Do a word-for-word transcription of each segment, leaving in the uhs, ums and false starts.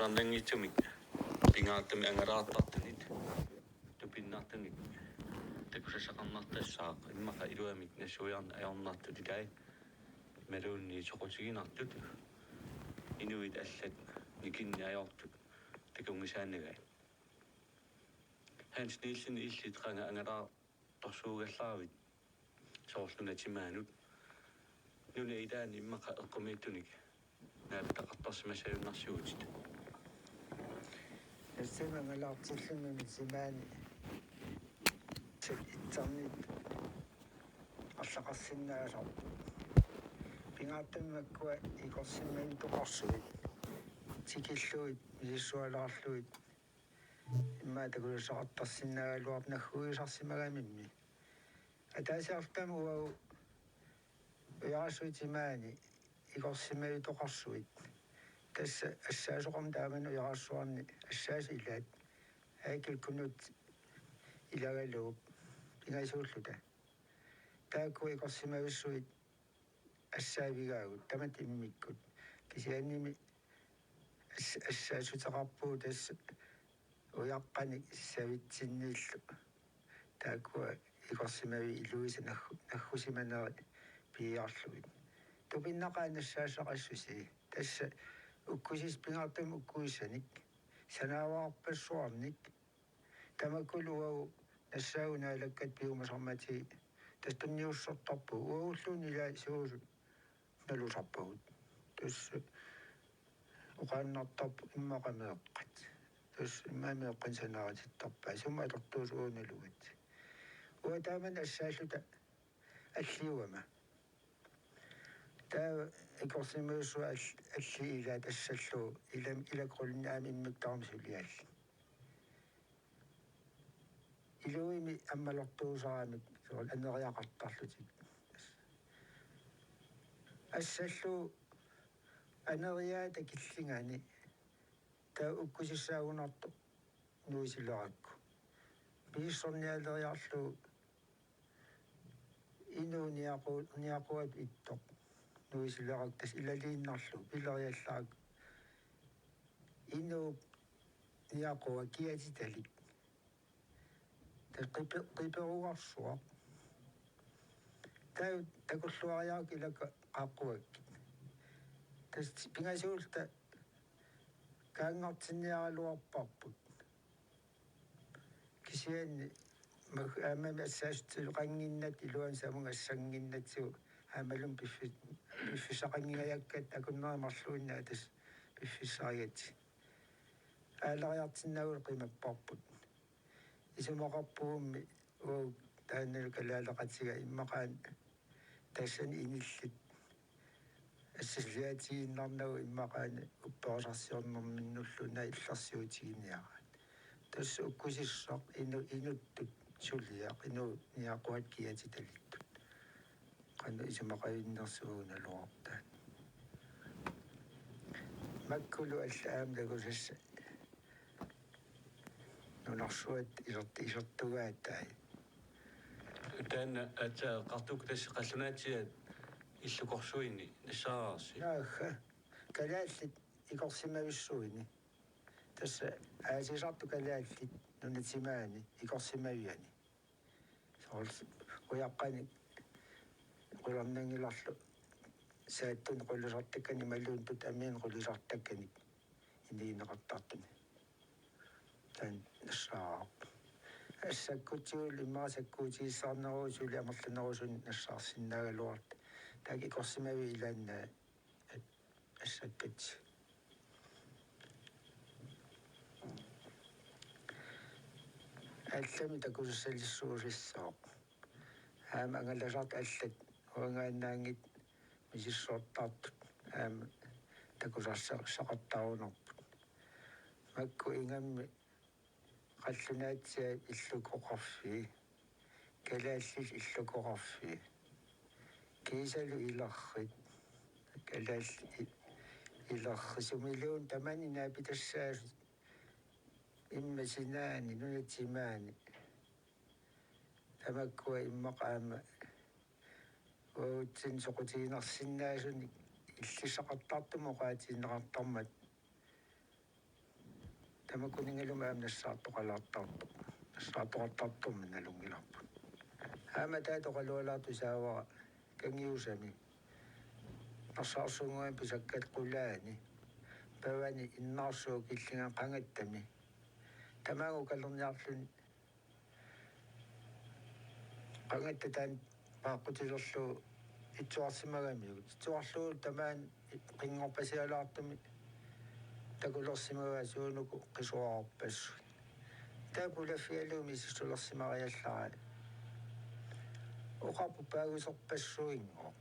Qularnanngitsumik pingaartumik angalaartartunit tupinnartunik takusassaqarnartussaaq immaqa iluamik nassuiarneq ajornartut ilai. Imaluunniit soqutiginartut inuit allat nikinneq ajortut takunngisaannagit. Hans Nielsen illit qanga angalaartorsuugallaravit soorlu nunat timaanut? Nunat ilaanni immaqa eqqumiitsunik naalutaqartarsimassagunarsuutit. Nassaamik angalaartilluni nunat timaanni sat itsarnit arlaqarsinnaasarput. Pingaartumik makkua ikorsimajutoqarsuit tikillugit misissualaarlugit immaqa takusassaqartarsinnaagaluarput nagguigisarsimagamimmi. Ataasiarluta aamma uagut Ujarassuit timaani ikorsimajutoqarsuit. Tassa assaasoqarmat taamani Ujarassuarni assaasoq ilaat, Eikil Knuth ilagalugu pingasuulluta. Taakku ikorsimavissuit assaavigaagut tamatta immikkut. Kisiannimi as-, assaassuteqarpugut tassa ujaqqanik savitsinniillu. Taakkua ikorsimavit iluisa naggu-, naggusimaneri piiarlugit. Tupinnaqaaq nassaassaqassusi. Tassa ukkusissaq, pingaartumik ukkusissanik, sanaarpassuarnik. Tamakkulu uagut nassaagut Naalakkat piumasarmatigit tassa tunniussortarpugut. Uagulluunniit ilaa suusut nalusarpagut. Tassa oqaannartarput immaqa meeqqat. Tassa immaqa meeqqanik sanaaritittarpai. Sumut atortuusoq uagut nalugatsigu. Uanga taamani assaalluta alliugama. Taava ikorsimavissua all-, alliit ilaat assallugu ilam-, ilakkulinni aamma immikkut tamarmik suliaalluni. Iluimik ammalortuusaramik soorlu aneriaqartarlutik. Assallugu aneriaata killingani taava ukkusissaagunartoq nuisilerakku. Misissornialeriarlugu inuup niaqu-, niaquata ittoq nuisilerakku tassa ilaliinnarlugu pileriallarakku. Inuup niaqua kiatitalik. Tassa qipe-, qiperugarsuaq. Taava takulluariarakku ilakka qaaqquakkit. Tassa pingasuulluta kaanngartinniaraluarparput. Kisianni mag-, aammami assaassutileqannginnatta iluani samunga assannginnatsigu aammalu piffi-, piffissaqanngingajakkatta akunnerit marluinnaat tassa piffissarigatsigit. Aalariartinnagu qimapparput. Isumaqarpugummi uagut taannalu kalaaleqatiga immaqaana tassani inillit assiliatigiinnarnagu immaqaana upperusarsiornerminnullu una illersuutiginiaraat. Tassa ukkusissaq inu-, inuttut suliaq, inuup niaquata kiatitalittut. Qanoq isumaqavinnersuunaluartaat. Makkulu allat aamma takusassat nunarsuatta iserti-, isertugaatai. Taanna aatsaat eqqartukkut tassa qallunaatsiaat illukorsuini nassaararsi. Naagga. Kalaallit ikorsimavissuini. Tassa aasisartut kalaallit nunat timaani ikorsimaviani. Soorlu ujaqqanik qularnanngilarlu saattunik qulisartakkanik imaluunniit tutaminik qulisartakkanik inuuneqartartunik. Taanna nassaararput. Assakkutsigu immaqa sakkuutigissaarneruvoq suli amerlanerusunik nassaarsinnaagaluartoq. Taakku ikorsimavit ilaannaat assakkat. Allamik takusassalissuusissooq. Aamma angalasartut allat uangaannaanngitsut misissortartut aamma takusassaqartarunarput. Makku ingammik qallunaatsiaat illukoqarfii, kalaallit illukoqarfii, kiisalu ilerrit, kalaallit i-, ilerrit sumiluunniit tamanit naapitassaasut immaqa sinaani nunat timaani. Tamakkua immaqa aamma uagutsinnut soqutiginarsinnaasunik illissaqartartumik oqaatigineqartarmata Tamakkuninngalumi aamma nassaartoqalaartartoq, nassaartoqartartormi nalunngilarput. Aamma taatoqalualaartoq saavara kangiusami narsarsunnguami pisakkat qulaani pavani innaarsuup killinga qangattami. Tamaanga ukalerniarluni qangatta taanna paaqqutilerlugu itsuarsimagamiuk. Itsuarlugu tamaani qinngorpasialaartumik takulersimavaa suunuku qisuararpassuit. Taava pulaffigalugu misissulersimariallarai. Oqarpoq paaguserpassuinngooq.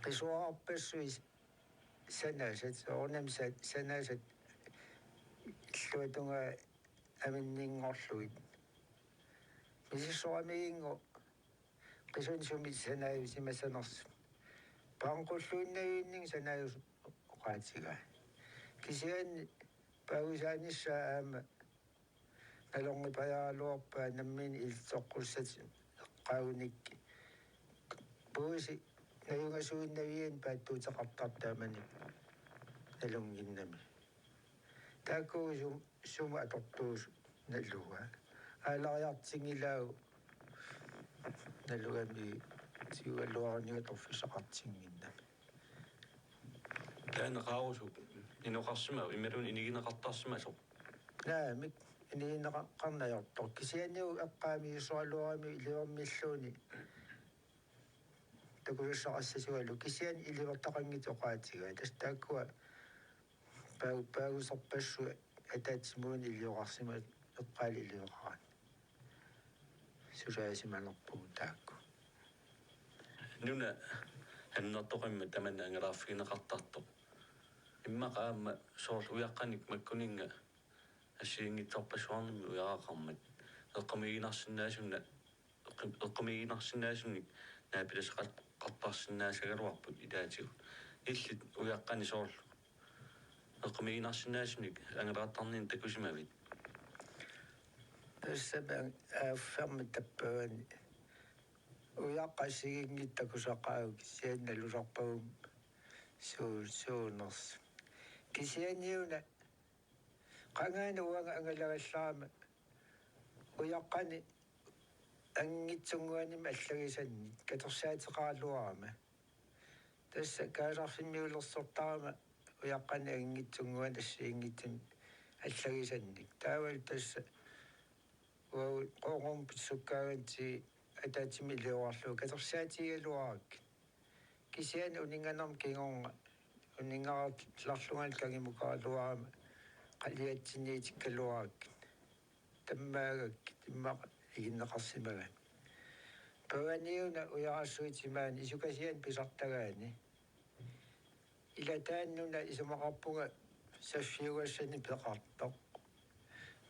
Qisuararpassuit sanasat, soorunami sa-, sanasat illuatungaa aminninngorlugit. Misissoramiginngooq qisunik sumik sanaajusimasanersut. Paanqulluinnaviinninni sanaajusoqaatigaa. Kisianni paagusaanissaa aamma nalornipajaraluarpaa nammineq ilitsoqqussatik eqqaagunik. Puisi najungasuinnavianni paatsuuteqartartoq taamani nalunnginnami. Taakku sum-, sumut atortuusut nalugaa. Aalariartinngilaagut nalugami tigugaluaruniga torfissaqartinnginnami. Taanna qaarusup inoqarsimavoq imaluunniit inigineqartarsimasoq? Naamik, inigineqarneq ajortoq. Kisianni eqqaami isoraluarami iliormilluunniit takusassaqassasugalugu. Kisianni iliortaqanngitsoq oqaatigaa. Tassa taakkua paa-, paaguserpassuit ataatsimuunik ilioqarsimasoq eqqaani ilioqarani. Sulaasimanerpugut taakku. Nuna annertoqimmat tamanna angalaarfigineqartartoq. Immaqa aamma soorlu ujaqqanik makkuninnga assigiinngitsorpassuarnimmi ujaraqarmat. Eqqumiiginarsinnaasunik, eqqu-, eqqumiiginarsinnaasunik naapilassaqartarsinnaasagaluarput ilaatigut. Illit ujaqqanik soorlu eqqumiiginarsinnaasunik angalaartarninnik takusimavit? Tassami aaffarmi tappavani ujaqqat assigiinngitsut takusaqaavut kisianni nalusarpavut suu-, suunersut. Kisianniuna qangaana uanga angalagallarama ujaqqanik anginngitsunnguanimik allagisannik katersaateqaraluarama. Tassa kaasarfimmiulersortarama ujaqqanik anginngitsunnguanik assigiinngitsunik allagisannik. Taavalu tassa uagut Qoorummut pissukkaangatsigit ataatsimik iliorarlugu katersaatigigaluarakkit. Kisianni uninnganerma kingorna uninngaarlarlungalu kangimukaraluarama qaliatsinniitikkaluarakkit. Tammaagakkit immaqa iginneqarsimagami. Pavaniuna ujarassuit timaani isukasianik pisartagaani. Ila taanna una isumaqarpunga saffiugassanik peqartoq.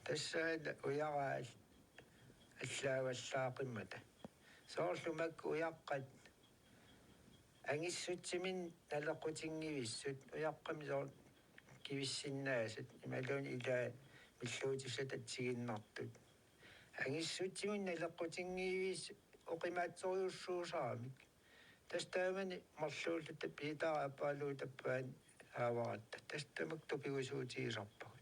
Tassaana ujaraa allaavallaaqimmata. Soorlu makku ujaqqat angissutsiminnik naleqqutinngivisut, ujaqqamik soorlu kivissinnaasat imaluunniit ilaat milluutissat atsiginnartut. Angissutsiminnik naleqqutinngivisut oqimaatsorujussuusaramik. Tassa taamani marluulluta Piitara aappaaluit tappaani aavaratta. Tassa tamakku tupigusuutigisarpagut.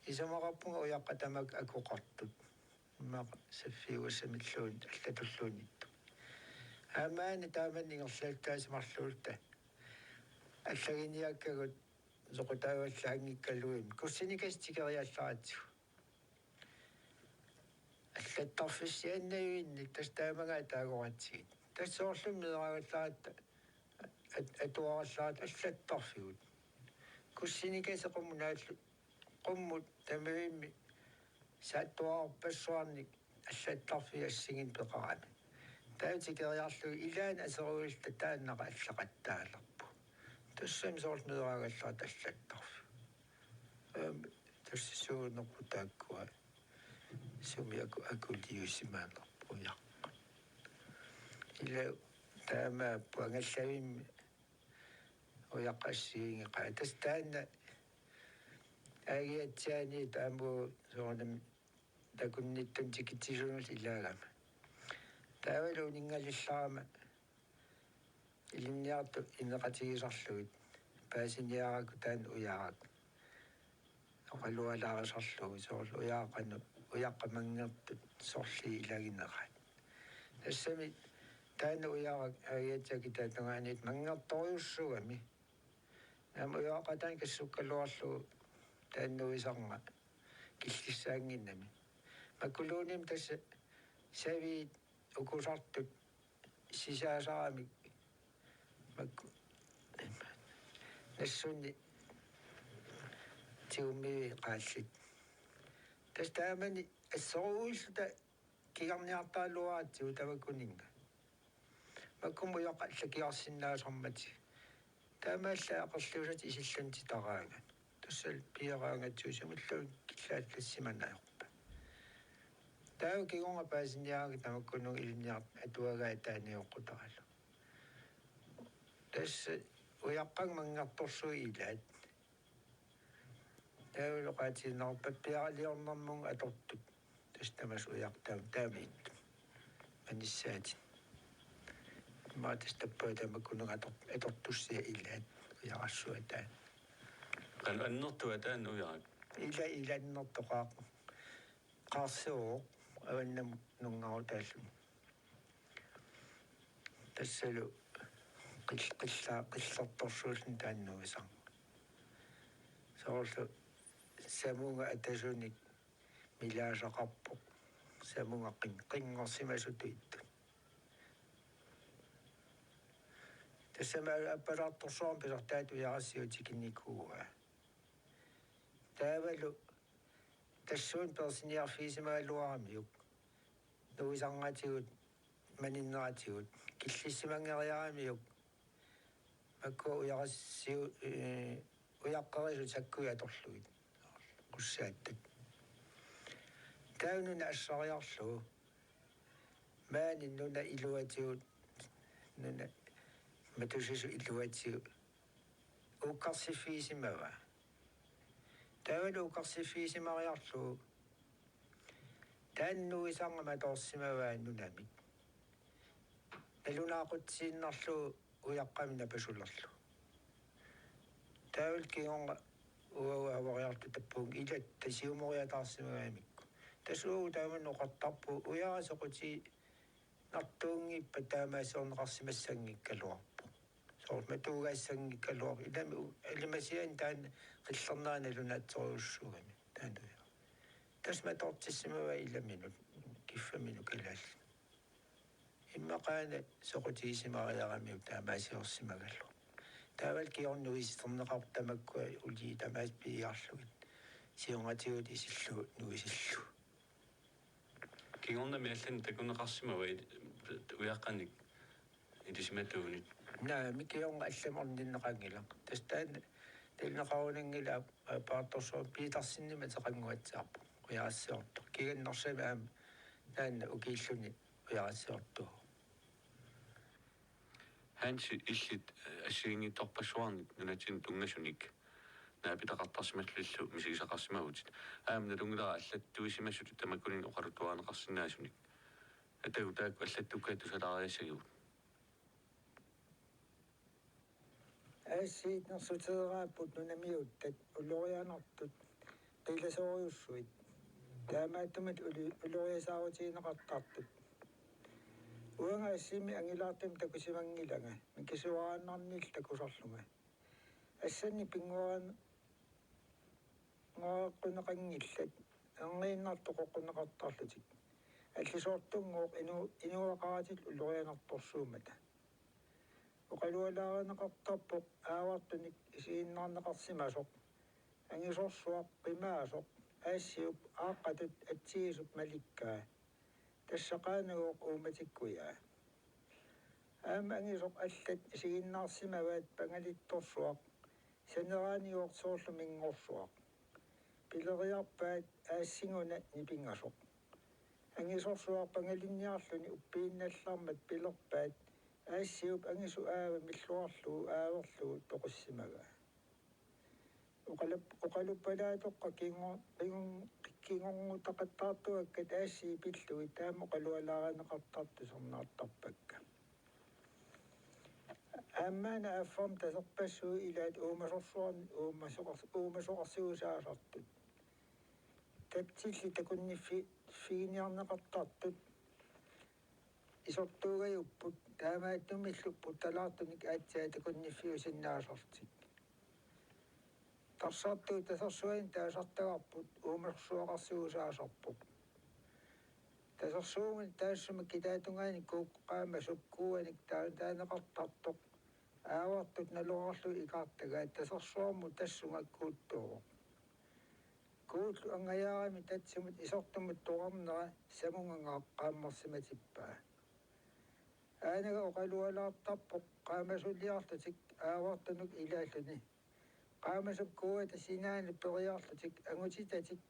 Isumaqarpunga ujaqqat tamakku akoqartut. Immaqa saffiugassamilluunniit allatulluunniittumik. Aammaana taamani ingerlattaasimarluulluta allaginiakkagut soqutaavallaanngikkaluarlugit kussinikasik tikeriallaratsigu. Allattarfissiannaviinnik tassa taamagaat taagoratsigit. Tassa soorlumi meeraagallaratta at-, atuarallaratta allattarfigut. Kussinikasik qummut naallu-, qummut tamavimmi saattuararpassuarnik allattarfiit assigiinnik peqarami. Taava tikeriarlugu ilaanni aseruilluta taannaqa allaqattaalerpugut. Tassami soorlu meeraagallaratta allattarfigut. Aamma tassa suunerput taakkua sumi aku-, akuliusimanerput ujaqqat. Ila taamaapput angallagami ujaqqat assigiinngeqaat. Tassa taanna aagiatsiaani taamaapput soorunami takunnittunik tikitsisunullu ilaagama. Taavalu uninngalillarama ilinniartut ineqatigisarlugit paasiniarakku taanna ujarakku. oqalualaarisarlugu soorlu ujaqqat, ujaqqat manngertut sorliit ilagineraat. Tassami taanna ujarak aajatsaaki tatungaaniit manngertorujussuugami. Naamik ujaqqat taanna kassukkaluarlugu taanna nuisarnga killissaannginnami. Makkuluunniimmi tassa saviit ukusartut sisaasaramik makku nassunni tigummiviit qaallit. Tassa taamani assorujuilluta kigarniartaraluaratsigu tamakkuninnga. Makkummi ujaqqat allakiarsinnaasarmata. Taamaallaat aqerliusatik isillanititaraangat. Tassa piaraangatsigu sumilluunniit killaallassimanajorpat. Taava kingorna paasiniaraangat tamakkununnga ilinniartut atuagaat taanna eqqutaralu. Tassa ujaqqat manngertorsuit ilaat. Taavalu oqaatigineqarpat piaraliornermut atortut. Tassa tamassi ujaqqat taama ittut. Manissaatit. Immaqa tassa tappavut tamakkununnga ator-, atortussiat ilaat ujarassuataat. Qanoq annertuva taanna ujarak? Ila, ila annertoqaaq. Qaarsiuvoq avannamut nunngarutaalluni. Tassalu qil-, qilla-, qillertorsuulluni taanna nuisarnga. Soorlu samunga atasunik milaasaqarpoq. Samunga qin-, qinngorsimasutut ittut. Tassami appalaartorsuarmik pisortaat ujarassiuut tikinnikuuaa. Taavalu tassuuna peersiniarfigisimagaluaramiuk, nuisarnatigut, maninneratigut, killissimanngeriaramiuk, makkua ujarassiu-, ee, ujaqqerisut sakkuit atorlugit. Qussaattat. Taava nuna assariarlugu. Maani nuna iluatigut, nuna matusisut iluatigut. Uukkarsiffigisimavaa. Taavalu uukkarsiffigisimariarlugu. Taanna nuisarnga matoorsimavaa nunamik. Nalunaaqutsiinnarlugu ujaqqamik napasulerlugu. Taavalu kingorna uagut avariartut tappavunga ilatta siumoriataarsimagaangamikku. Tassa uagut taamani oqartarpugut ujarat soqutiginartuunngippat taamaasiorneqarsimassanngikkaluarpoq. Soorlu matuugaassanngikkaluarpoq. Ilami u-, ilimasiani taanna qillernera nalunaatsorujussuugami. Taanna ujarak. Tassa matoortissimavaa ilaminut, kiffaminut kalaallit. Immaqaana soqutigisimariaramiuk taamaasiorsimagaluarpoq. Taavalu kingorna nuiserneqarput tamakkua uliit tamaasa piiarlugit. Siornatigut isillugu nuisillugu. Kingornami allani takuneqarsimava il-, ujaqqanik ilisimatuunit? Naamik, kingorna allamik orninneqanngilaq. Tassa taanna nalunaqarunanngilaq, aa, paartorsuaq piitarsinnima ateqannguatsiarpoq. Ujarassiortoq. Kigannersami aamma taanna ukiulluni ujarassiortuuvoq. Hansi, illit, eh, assigiinngitsorpassuarnik nunatsinni tunngasunik naapitaqartarsimallillu misigisaqarsimavutit. Aamma nalunngilara allattuisimasutut tamakkuninnga oqaluttuarineqarsinnaasunik. Atagu taakku allattukkatit tusalaariassagigut? Aassiit nersuteeraapput nunamiuttat ulorianartut qilasoorujussuit. Taamaattumik uli-, uloriasaarutigineqartartut. Uanga assimi angilaartumik takusimanngilanga, mikisuaraannarnilu takusarlunga. Assannik pinnguaraan-, -nguareqquneqanngillat, erniinnartut oqoqqunneqartarlutik. Allisoortunngooq inu-, inuuaqaratik ulorianartorsuummata. Oqalualaarineqartarpoq aavartunik isiginnaarneqarsimasoq, angisorsuaq qimaasoq, aassiup aaqqatut atsiisup malikkaa. Tassa qaanagooq uummatikkujaa. Aamma angisoq allat isiginnaarsimavaat pangalittorsuaq, saneraanigooq soorlu minngorsuaq. Pileriarpaat aassinguna nipingasoq. Angisorsuaq pangalinniarluni uppiinnallarmat pilerpaat aassiup angisut aava milluarlugu aaverlugu toqussimagaa. Oqalup-, oqaluppalaatoqqat kingo-, kingo-, kingornutaqattaartuakkat aassiit pillugit taama oqalualaarineqartartut tusarnaartarpakka. Aamma una affarmik taserpassuit ilaat uumasorsuar-, uumasoqar-, uumasoqarsiusaasartut. Tatsillit takunniffi-, -ffiginiarneqartartut isortuugajupput, taamaattumillu puttalaartunik aatsaat takunniffiusinnaasartik. Tarsartuut tasersuanik taasartagarput uumersuaqarsuusaasarpoq. Tasersuummut taassuma kitaatungaani Kuuk qaamasup kuuanik taa-, taaneqartartoq aavartut naluarlu ikaartagaat tasersuarmut tassunga kuuttuuvoq. Kuullu angajaarami tatsimut isortumut toqarnera samunganga qaammarsimatippaa. Aanaga oqalualaartarpoq qaamasuliarlutik aavartunut ilaalluni. Qaamasup kuuata sinaanut periarlutik angutitatik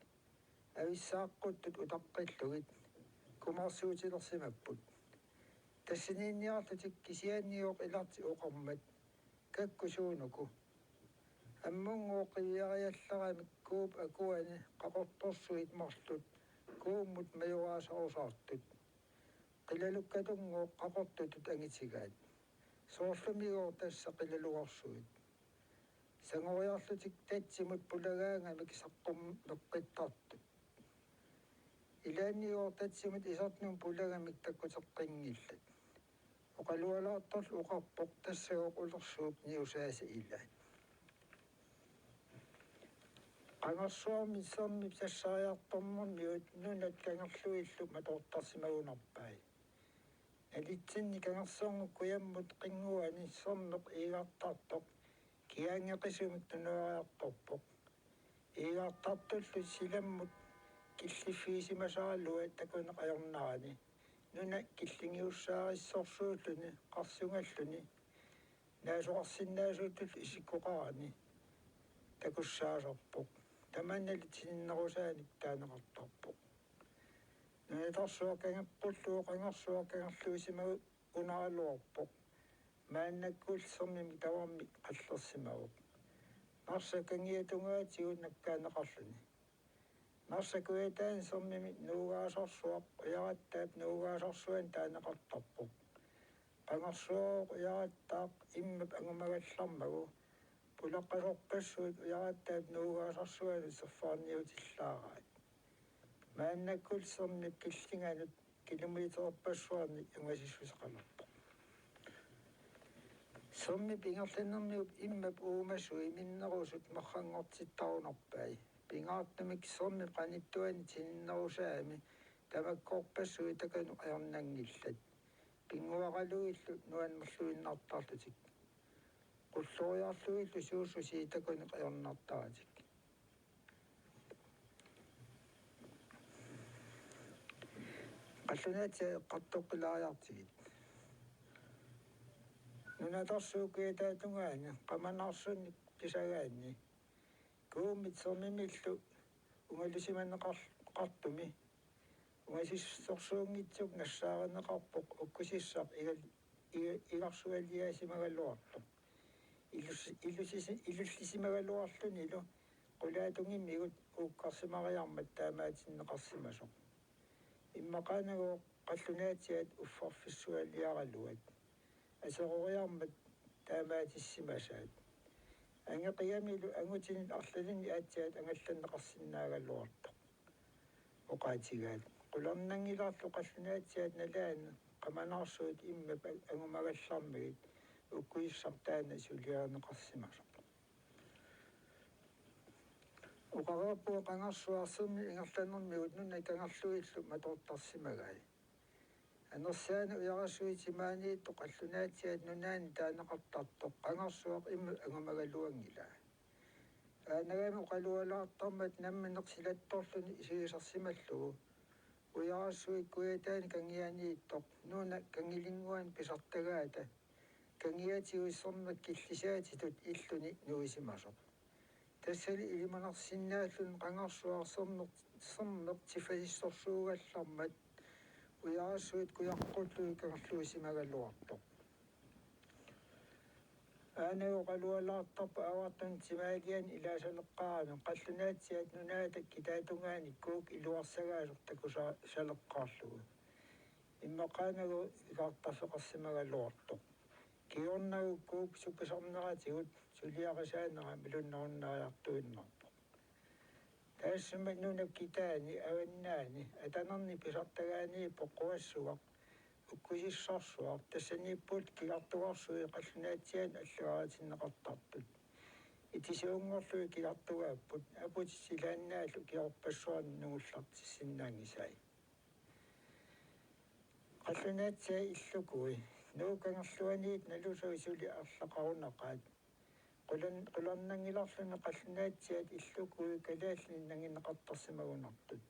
avissaaqqutut utaqqillugit kumarsuutilersimapput. Tassaniinniarlutik kisiannigooq ilartik oqarmat: Kakku suunuku? Ammunngooq qiviariallaramik Kuup akuani qaqortorsuit marluk kuummut majoraasarusaartut. Qilalukkatunngooq qaqortutut angitigaat. Soorlumigooq tassa qilalugarsuit. Sangoriarlutik tatsimut pulagaangamik saqqummeqqittartut. Ilaannigooq tatsimut isortumut pulagamik takkuteqqinngillat. Oqalualaartorlu oqarpoq: Tassagooq ulersuup niusaasa ilaat. Qangarsuarmit sermip sassariartornermiut nunat kangerluillu matoortarsimagunarpai. Nalitsinni kangersorngup kujammut qinnguani sermeq iigartartoq kiaanngeqisumik tunuariartorpoq. Iigartartullu silammut killiffigisimasaraluat takuneq ajornarani nuna killingiussaarissorsuulluni qarsungalluni naasoqarsinnaasuutullu isikkoqarani takussaasarpoq. Tamannali tininnerusaanik taaneqartarpoq. Nunatarsuaq kangeqqullugu qangarsuaq kangerluisimagunaraluarpoq. Maannakkullu sermimik tamarmik qallersimavoq. Narsap kangia tungaatigut nakkaanneqarluni. Narsap kujataani sermimik nuugaasarsuaq ujarattaap nuugaasarsuanik taaneqartarpoq. Qangarsuarooq ujarattaaq immap angumagallarmagu pulaqqasorpassuit ujarattaap nuugaasarsuanut serfaarniutillaaraat. Maannakkullu sermip killinganut kilometerpassuarnik ungasissuseqalerpoq. Sermip ingerlanermiup immap uumasui minnerusut marranngortittarunarpai. Pingaartumik sermip qanittuani tininnerusaami tamakkorpassuit takuneq ajornanngillat. Pinnguaqalugillu nuannerluinnartarlutik. Qulloriarlugillu suussusii takuneq ajornartaratik. Qallunaatsiaq eqqartoqqilaariartigit. Nunatarsuup kujataatungaani qamanaarsunnik pisagaanni kuummit sermimillu ungalusimaneqar-, -qartumi ungasissorsuunngitsukkut nassaarineqarpoq ukkusissaq igal-, iga-, igarsualiaasimagaluartoq. Ilus-, ilusisi-, ilullisimagaluarlunilu qulaatungimigut uukkarsimariarmat taamaatinneqarsimasoq. Immaqaanagooq qallunaatsiaat uffarfissualiaraluat aseroriarmat taamaatissimasaat. Angeqigamilu angutinit arlalinnik aatsaat angallanneqarsinnaagaluartoq. Oqaatigaat: Qularnanngilarlu qallunaatsiaat nalaani qamanaarsuit immap angumagallarmagit ukkusissaq taanna suliarineqarsimasoq. Oqareerpunga qangarsuaq sermip ingerlanermigut nunat kangerluillu matoortarsimagai. Anersaani ujarassuit timaaniittoq qallunaatsiaat nunaanni taaneqartartoq qangarsuaq immap angumagaluanngilaa. Aanagami oqalualaartarmat nammineq silattorluni isigisarsimallugu ujarassuit kujataani kangianiittoq nuna kangilinnguani pisartagaata kangiatigut sermeq killisaatitut illuni nuisimasoq. Tassali ilimanarsinnaalluni qangarsuaq sermeq, sermeq tiffasissorsuugallarmat ujarassuit kujaqqullugit kangerluisimagaluartoq. Aana oqalualaartarpoq aavartunut timaaliani ilaasaleqqaarami qallunaatsiaat nunaata kitaatungaani Kuuk iluarsagaasoq takusa-, -saleqqaarlugu. Immaqaanagooq ikaartarfeqarsimagaluartoq. Kingornagut Kuup supisarneratigut suliarisaanera malunnarunnaariartuinnarpoq. Taassuma nunap kitaani avannaani atanarni pisartagaaniippoq Quassugaq, ukkusissorsuaq, tassaniippuullu kigartugarsuit qallunaatsiaanut allugaritinneqartartut. Itisuunngorlugit kigartugaapput, aputit silaannaallu ukiorpassuarni nungullartissinnaanngisai. Qallunaatsiat illukui. Nuup Kangerluaniit nalusai suli arlaqarunaqaat. Qulan-, qularnanngilarluni qallunaatsiat illukui kalaallinit nanginneqartarsimagunartut.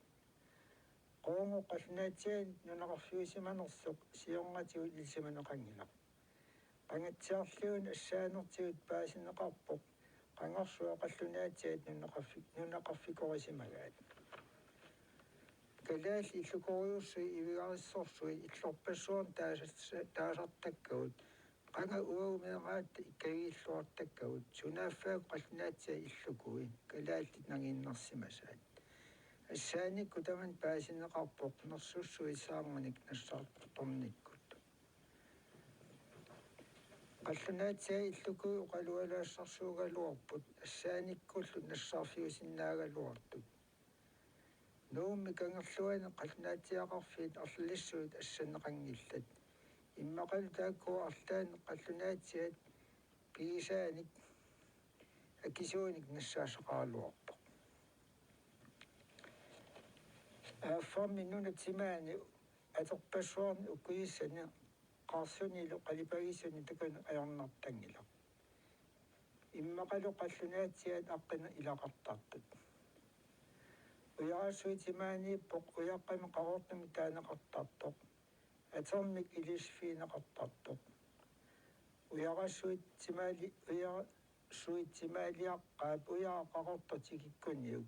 Qoorngup qallunaatsianit nunaqarfiusimanersoq siornatigut ilisimaneqanngilaq. Qangatsiarliunit assaanertigut paasineqarpoq qangarsuaq qallunaatsiat nunaqarfi-, nunaqarfikorisimagaat. Kalaallit illukorujussuit ivigarissorsuit illorpassuarni taasas-, taasartakkagut, qanga uagut meeraatta ikkagilluartakkagut, sunaaffa qallunaatsiat illukui kalaallit nangiinnarsimasaat. Assaanikkut tamanit paasineqarpoq nersussuit saarmanik nassaartornikkut. Qallunaatsiat illukui oqalualaassarsuugaluarput, assaanikkullu nassaarfiusinnaagaluartut. Nuummi Kangerluani qallunaatsiaqarfiit arlalissuit assanneqanngillat. Immaqalu taakkua arlaanni qallunaatsiat pigisaanik akisuunik nassaassaqaraluarpoq. Aaffarmi nunap timaani atorpassuarni ukkusissani qaarsunilu qalipagissuni takuneq ajornartanngilaq. Immaqalu qallunaatsiat aqqaneq ilaqartartut. Ujarassuit timaaniippoq ujaqqamik qaqortumik taaneqartartoq, atermik ilisiffigineqartartoq. Ujarassuit timaali-, ujarassuit timaaliaqqaat ujara qaqortoq tikikkuniuk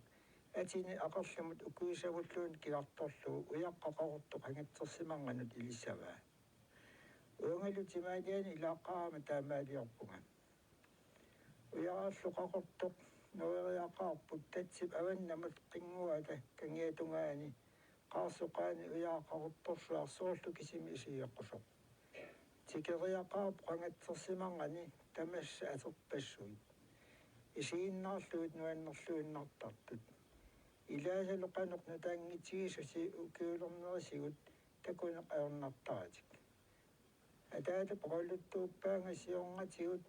atini aqerlimut ukkuisavulluunniit kigartorlugu ujaqqaq qaqortoq qangatsersimanganut ilisavaa. Uangalu timaalianut ilaaqqaarama taamaaliorpunga. Ujarallu qaqortoq nueriaqaarput tatsip avannamut qinnguata kangiatungaani qaarsup qaani ujara qaqortorsuaq soorlu kisimi isigeqqusoq. Tikeriaqaarput qangatsersimangani tamassa atorpassuit. Isiginnaarlugit nuannerluinnartartut. Ilaasalu qanoq nutaanngitsigisusi ukiulernerisigut takuneq ajornartaratik. Ataatap oqaluttuuppaanga siornatigut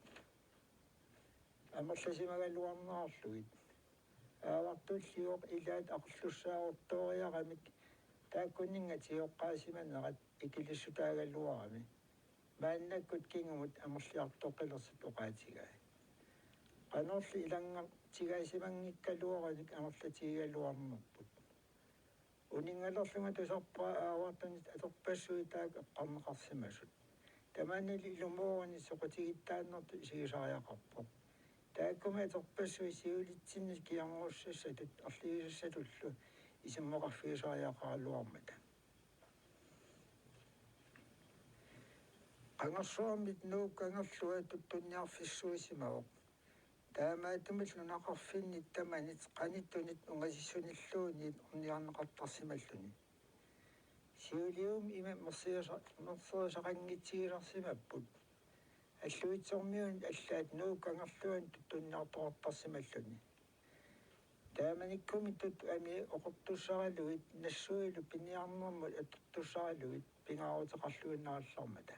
amerlasimagaluarnerarlugit. Aavartulliuvoq ilaat aqerlussaaruttooriaramik taakkuninnga tigoqqaasimanerat ikilissutaagaluarami. Maannakkut kingumut amerliartoqqilersut oqaatigai. Qanorli ilanngartigaasimanngikkaluarunik amerlatigigaluarnerput. Uninngalerlunga tusarpara aavartunit atorpassuit taakku eqqarneqarsimasut. Tamanili ilumooruni soqutigittaannertut isigisariaqarpoq. Taakkumi atorpassuit siulitsinnit kingornussassatut arligisassatullu isumaqarfigisariaqaraluarmata. Qangarsuarmit Nuup Kangerlua tuttunniarfissuusimavoq. Taamaattumillu nunaqarfinnit tamanit qanittunit ungasissunilluunniit ornigarneqartarsimalluni. Siuliummik ima mersiusa-, mersiusaqanngitsigisarsimapput. Alluitsormiunit allaat Nuup Kangerluanut tuttunniartoqartarsimalluni. Taamanikkummi tuttut amii oqortussaralugit nassuilu piniarnermut atortussaralugit pingaaruteqarluinnarallarmata.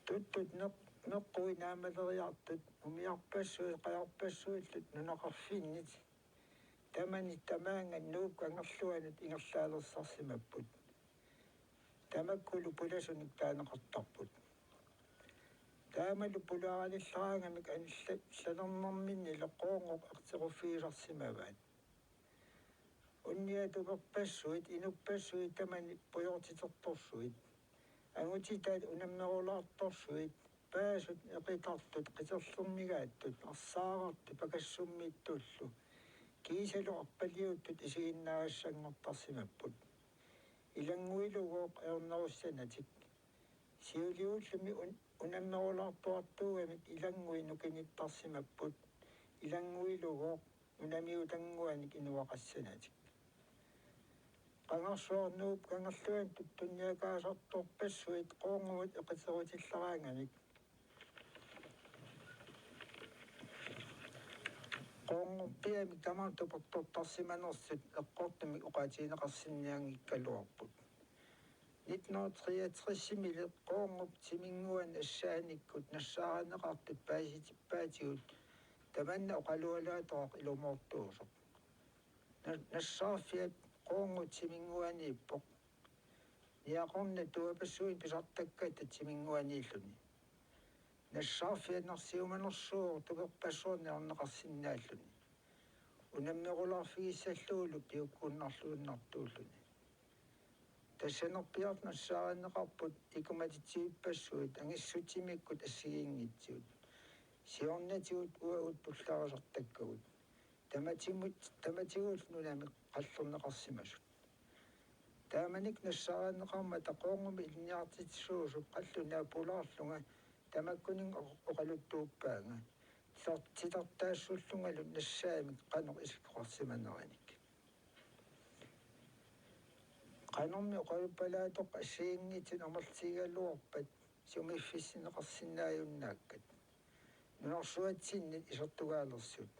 Tuttut neq-, neqquit naammaleriartut umiarpassuit qajarpassuillu nunaqarfinnit tamanit tamaanga Nuup Kangerluanut ingerlaalersarsimapput. Tamakkulu pulasunik taaneqartarput. Taamalu pulaaralillaraangamik anillat-, -llernerminnilu Qoorngup aqtequffigisarsimavaat. Unniat tuperpassuit, inuppassuit tamanit pujoortitertorsuit. Angutitaat unammerulaartorsuit, paasut eqitartut, qiterlernigaattut, arsaarartut pakassummiittullu. Kiisalu arpaliuttut isiginnaagassanngortarsimapput. Ilannguilugooq ajornerussanatik. Siuliullumi un-, unammerulaartuartuugamik ilanngui nukinittarsimapput. Ilannguilugooq unamiutannguanik inuaqassanatik. Qangarsuaq Nuup Kangerluanut tuttunniakaasartorpassuit Qoorngumut eqiterutillaraangamik. Qoorngorpiamik tamarmik tupertortarsimanersut eqqortumik oqaatigineqarsinnaanngikkaluarput. Nitten hundrede treogtresimiilli Qoorngup timinnguani nassaanikkut nassaarineqartut paasitippaatigut tamanna oqalualaatoq ilumoortuusoq. Na-, nassaarfiat Qoorngup timinnguaniippoq. Niaqornat tuapassuit pisartakkatta timinnguaniilluni. Nassaarfiat narsiumanersuuvoq tuperpassuarniarneqarsinnaalluni. Unammerulaarfigissallugulu piukkunnarluinnartuulluni. Tassanerpiaq nassaarineqarput ikumatitsivipassuit angissutsimikkut assigiinngitsut. Siornatigut uagut tullarisartakkagut. Tamatimut, tamatigullu nunamik qallerneqarsimasut. Taamanikkut nassaarineqarmata Qoorngumi ilinniartitsisuusup qallunaap pulaarlunga tamakkuninnga oq-, oqaluttuuppaanga. Titar-, titartaassullungalu nassaamik qanoq isikkoqarsimaneranik. Qanormi oqaluppalaatoq assigiinngitsut amerlatigigaluarpat sumiiffissineqarsinnaajunnaakkat. Nunarsuatsinnit isertugaalersut.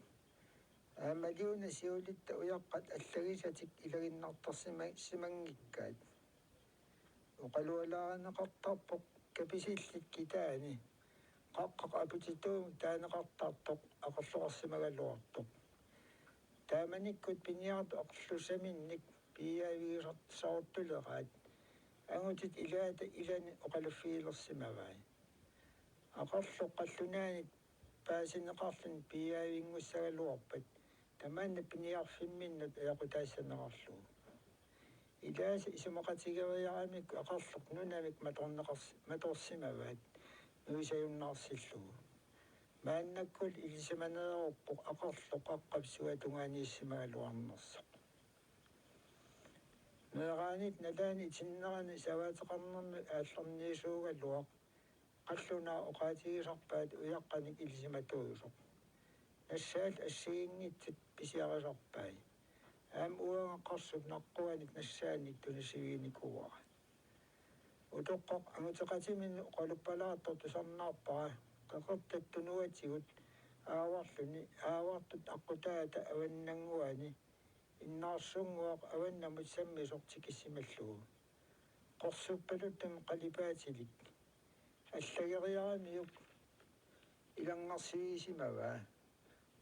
Aammaliuna siulitta ujaqqat allagisatik ilaginnartarsiman-, simanngikkaat. Oqalualaarineqartarpoq kapisillit kitaani. Qaqqaq aputituumik taaneqartartoq aqerloqarsimagaluartoq. Taamanikkut piniartut aqerlussaminnik piiaavigisartuleraat. Angutit ilaata ilani oqaluffigilersimavai. Aqerloq qallunaanit paasineqarluni piiaavinngussagaluarpat tamanna piniarfimminnut ajaqutaassanerarlugu. Ilaasa isumaqatigeriaramikku aqerloq nunamik matorneqars-, matorsimavaat nuisajunnaarsillugu. Maannakkut ilisimaneeruppoq aqerloq qaqqap suatungaaniissimagaluarnersoq. Meeraanitta nalaani itinnerani savaateqarnermik aallarniisuugaluaq qallunaaq oqaatigisarpaat ujaqqanik ilisimatuusoq. Nassaallu assigiinngitsut pisiarisarpai. Aamma uanga qarsup naqquanik nassaanik tunisiviginikuuara. Utoqqaq anguteqatiminut oqaluppalaartoq tusarnaarpara qeqertat tunuatigut aavarluni aavartut aqqutaata avannannguani innaarsunnguaq avannamut sammisoq tikissimallugu. Qorsuppaluttumik qalipaatilik. Allageriaramiuk ilanngarsivigisimavaa.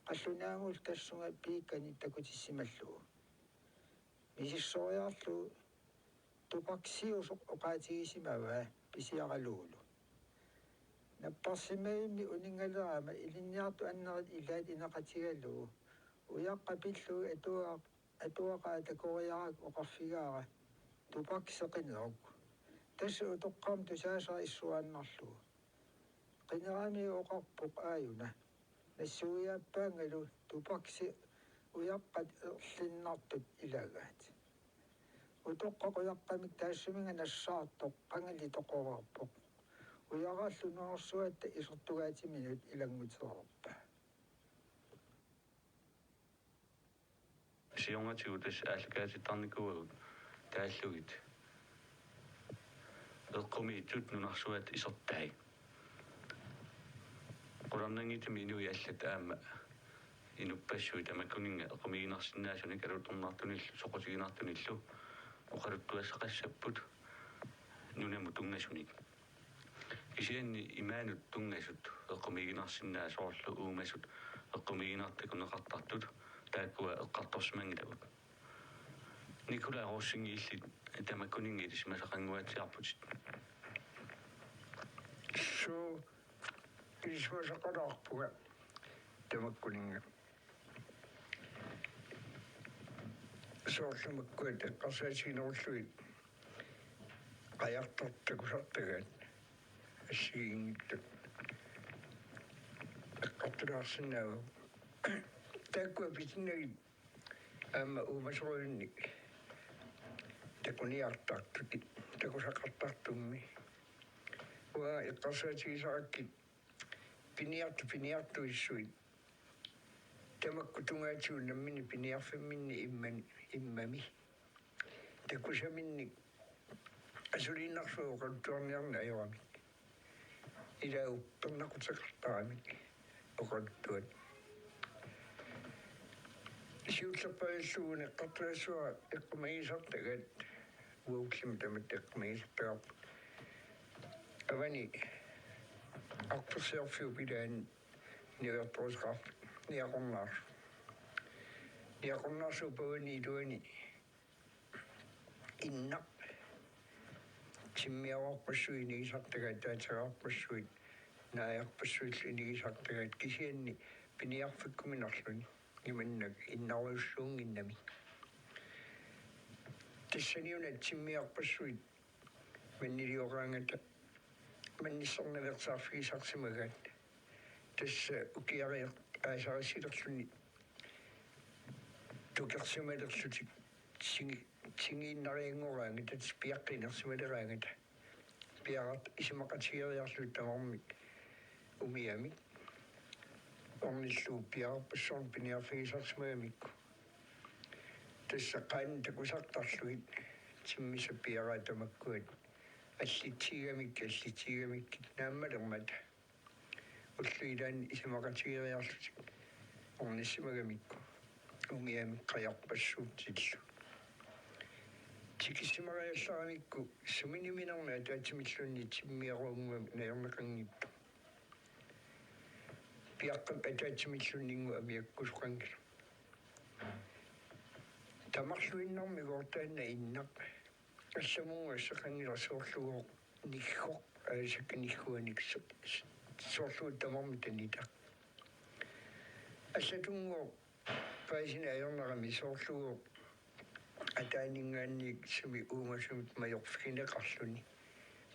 Qallunaamullu tassunga piikkani takutissimallugu. Misissoriarlugu tupaksiusoq oqaatigisimavaa pisiaralugulu. Napparsimmavimmi uninngalerama ilinniartut annerit ilaat ineqatigalugu. Ujaqqat pillugit atuaq-, atuaqaat takoriarakku oqarfigaara: Tupaksi qineruk. Tassa utoqqarmi tusaasara issuaannarlugu. Qineramiuk oqarpoq: Aajuna. Nassuiaappaangalu tupaksi ujaqqat erlinnartut ilagaat. Utoqqaq ujaqqamik taassuminnga nassaartoq qangali toqoreerpoq. Ujarallu nunarsuatta isertugaatiminut ilanngutereerpaa. Siornatigut tassa aallakaatittarnikuuagut taallugit eqqumiitsut nunarsuatta isertai. Qularnanngitsumik inuit allat aamma inuppassuit tamakkuninnga eqqumiiginarsinnaasunik alutornartunillu soqutiginartunillu oqaluttuassaqassapput nunamut tunngasunik. Kisianni imaanut tunngasut eqqumiiginarsinnaasut soorlu uumasut eqqumiiginartut takuneqartartut taakkua eqqartorsimanngilagut. Nikolaj Rosing, illit tamakkuninnga ilisimasaqannguatsiarputit. Suu, ilisimasaqalaarpunga tamakkuninnga. Soorlu makkua eqqarsaatiginerullugit qajartortut takusartagaat assigiinngitsut eqqartulaarsinnaavagut. Taakkua pitinnagit aamma uumasorujunnik takuniartartut, takusaqartartummi. Uanga eqqarsaatigisarakkit piniartut piniartuissuit tamakku tungaatigut namminneq piniarfimminni imman-, immami takusaminnik asuliinnarsuuvoq oqaluttuarniarneq ajoramik. Ilaa uppernaquteqartaramik oqaluttuat. Siullerpaaluunniit eqqartugassara eqqumiigisartagaat, uagutsinnut tamatta eqqumiigisartagarput. Avani arpersiorfiup ilaani niuertoruseqarfik Niaqornaarsuk. Niaqornaarsuup avani iluani Innaq timmiarpassuit inigisartagaat, ataatseriarpassuit, naajarpassuillu inigisartagaat, kisianni piniarfikkuminarluni imannak innarujussuunnginnami. Tassaniuna timmiarpassuit mannilioraangata mannissarnaveersaarfigisarsimagaat. Tassa ukiariaq aasarissilerluni tukersimalerlutik tingi-, tingiinnarianngoraangat, tassa piaqqiinersimaleraangata. Piareertut isumaqatigeriarlutik tamarmik umiamik ornillugu piareerpassuarnik piniarfigisarsimagamikku. Tassa qaannat takusartarlugit timmissat piaraat tamakkua allitsigigamikkit, allitsigigamikkit naammalermata. Ullut ilaanni isumaqatigeriarlutik ornissimagamikku umiamik qajarpassuutillu. Tikissimareerlaramikku suminiminermi ataatsimilluunniit timmiarunnguamik najorneqanngippoq. Piaqqap ataatsimilluunniit amiakkusoqanngilaq. Tamarluinnarmigooq taanna Innaq. Allamunnguaq seqanngilaq soorlugooq niggoq, aalisakkat nigguanik so-, soorlugooq tamarmik tanitaq. Allatunnguaq paasineq ajornarami soorlugooq ataaninngaanniit sumi uumasumik majorfigineqarluni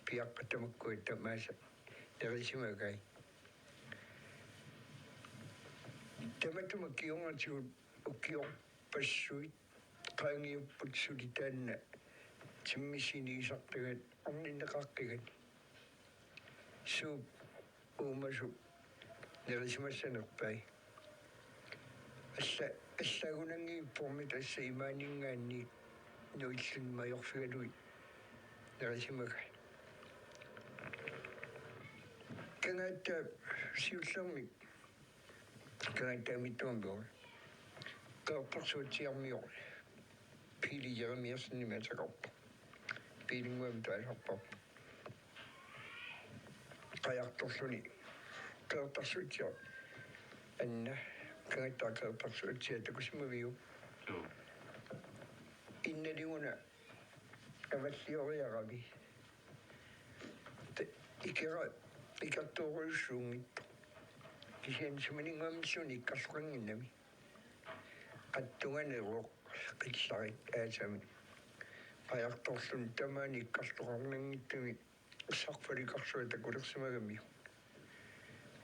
piaqqat tamakkua tamaasa nerisimagai. Tamatuma kingornatigut ukiorpassuit qaangiupput suli taanna timmissat inigisartagaat orninneqaqqigani. Suup uumasup nerisimassanerpai? Alla-, allaagunanngiippormi tassa imaaninngaanniit nuilluni majorfigalugit nerisimagaat. Kangaatsiap siullermik Kangaatsiaq Mittuummi Qeqertarsuatsiarmioq Piili Jeremiassenimik ateqarpoq. Piilinnguamik taasarparput. Qajartorluni Qeqertarsuatsiaq. Anna, Kangaatsiaq Qeqertarsuatsiaq takusimaviuk? Suu. Innaliuna avallioriaravi. Te-, ikera-, ikertoorujussuunngitsoq. Kisianni sumininnguamilluunniit ikkarloqannginnami. Qattunganeruoq qillarik aasami. Qajartorluni tamaani ikkarloqarnanngitsumi sarfalikarsuaq takulersimagamiuk.